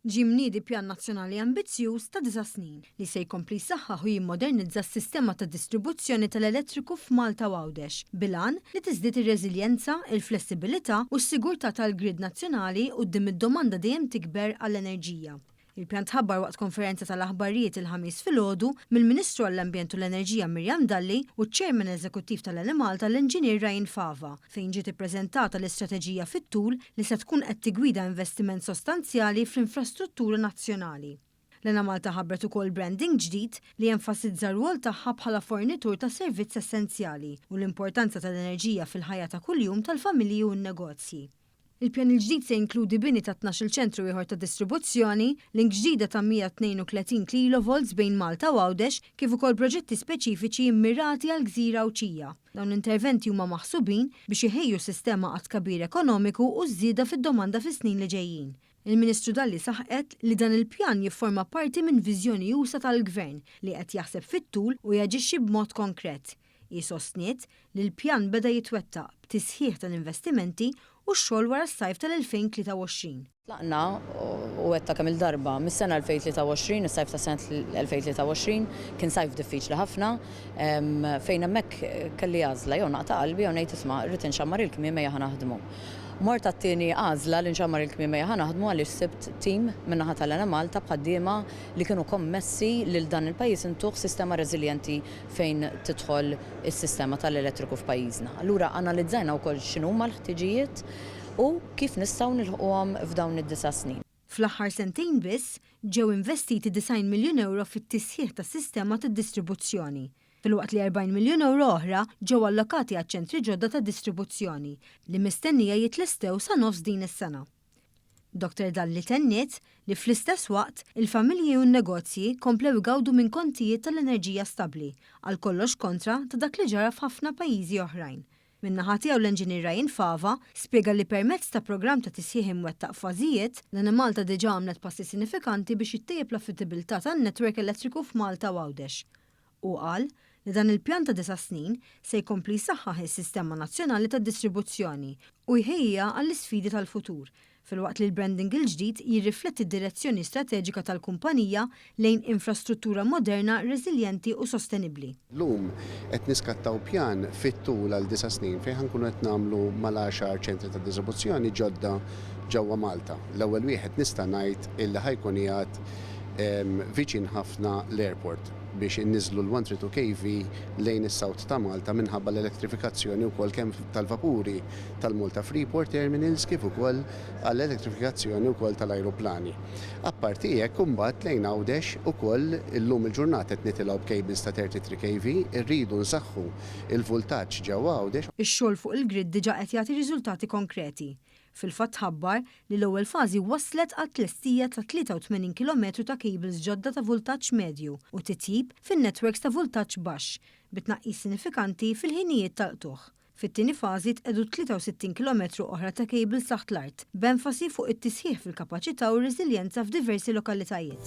Ġie mniedi pjan nazzjonali ambizzjuż ta' disa' snin li se jkompli jsaħħaħ u jimmodernizza s-sistema ta' distribuzzjoni tal-elettriku f'Malta u Għawdex bil-għan li tiżdied ir-reżiljenza, il-flessibilità u s-sigurtà tal-grid nazzjonali quddiem id-domanda dejjem tikber għall-enerġija. Il-pjan tħabbar waqt konferenza tal-aħbarijiet il-Ħamis filgħodu mill-Ministru għall-Ambjent u l-Enerġija Miriam Dalli u ċ-Chairman Eżekuttiv tal-Enemalta l-Inġinier Ryan Fava fejn ġiet ippreżentata l-istrateġija fit-tul li se tkun qed tiggwida investiment sostanzjali fl-infrastruttura nazzjonali. L-Enemalta ħabbret ukoll branding ġdid li jenfasizza r-rwol tagħha bħala fornitur ta' servizz essenzjali u l-importanza tal-enerġija fil-ħajja ta' kuljum tal-familji u n-negozji. Il-pjan il-ġdid se jinkludi bini ta' 12-il ċentru ieħor ta' distribuzzjoni, link ġdida ta' 132 kilovolts bejn Malta u Għawdex kif ukoll proġetti speċifiċi mmirati għall-gżira Għawdxija. Dawn l-interventi huma maħsubin biex iħejju s-sistema għat-tkabbir ekonomiku u ż-żieda fid-domanda fis-snin li ġejjin. Il-Ministru Dalli saħqet li dan il-pjan jifforma parti minn viżjoni usa' tal-Gvern li qed jaħseb fit-tul u jaġixxi b'mod konkret. Hi sostniet li l-pjan beda jitwettaq b'tisħiħ tal-investimenti u x-xogħol wara s-sajf tal-2023. Tlaqna, u għedtha kemm-il darba, mis-sena 2023, is-sajf tas-sena 2023 kien sajf diffiċli ħafna, fejn hemmhekk kelli għażla, jew naqta' qalbi jew ngħid isma' rrid inxammar il-kmiem ejja ħa naħdmu. Mort għat-tieni għażla li nxammar il-kmiem ejja ħa naħdmu għaliex sibt tim min-naħa tal-Enemalta b'ħaddiema li kienu kommessi lil dan il-pajjiż intuh sistema reżiljenti fejn tidħol is-sistema tal-elettriku f'pajjiżna. Allura analizzajna wkoll x'inhuma l-ħtiġijiet u kif nistgħu nilħquhom f'dawn id-disa' snin. Fl-aħħar sentejn biss, ġew investiti 90 miljun ewro fit-tisħiħ tas-sistema tad-distribuzzjoni, filwaqt li 40 miljun ewro oħra ġew allokati għaċ-ċentri ġodda ta' distribuzzjoni, li mistennija jitlestew sa nofs din is-sena. Dottor Dalli tenniet li fl-istess waqt, il-familji u n-negozji komplew igawdu minn kontijiet tal-enerġija stabbli, għal kollox kontra ta' dak li ġara f'ħafna pajjiżi oħrajn. Min-naħa tiegħu l-Enġinier Ryan Fava spjega li permezz ta' programm ta' tisħiħ imwettaq f'fażijiet, l-Enemalta diġà għamlet passi sinifikanti biex ittejjeb l-affidabilità tan-netwerk elettriku f'Malta u Għawdex. Hu qal li dan il-pjan ta' disa' snin se jkompli jsaħħaħ is-sistema nazzjonali tad-distribuzzjoni u jħejjiha għall-isfidi tal-futur, filwaqt li l-branding il-ġdid jirrifletti d-direzzjoni strateġika tal-kumpanija lejn infrastruttura moderna, reżiljenti u sostenibbli. Illum qed niskattaw pjan fit-tul għal disa' snin fejn ħa nkunu qed nagħmlu mal-għaxar ċentri ta' distribuzzjoni ġodda ġewwa Malta. L-ewwel wieħed nista' ngħid illi ħa jkun qiegħed viċin ħafna l-airport biex inniżżlu l-132 KV lejn is-South ta' Malta minħabba l-elettrifikazzjoni wkoll kemm tal-vapuri tal-Malta Freeport Terminals kif ukoll għall-elettrifikazzjoni wkoll tal-ajruplani. Apparti hekk imbagħad lejn Għawdex ukoll illum il-ġurnata qed nitilgħu b'cables ta' 33 KV, irridu nsaħħu l-vultaġġ ġewwa Għawdex. Ix-xogħol fuq il-grid diġà qed jagħti riżultati konkreti. Fil-fatt tħabbar li l-ewwel fażi wasslet għat-tlestija ta' 83 kilometru ta' cables ġodda ta' vultaġġ medju u titjib fin-networks ta' vultaġġ baxx, bi tnaqqis sinifikanti fil-ħinijiet tal-qtugħ. Fit-tieni fażi tqiegħdu 63 kilometru oħra ta' cables taħt l-art, b'enfasi fuq it-tisħiħ fil-kapaċità u r-reżiljenza f'diversi lokalitajiet.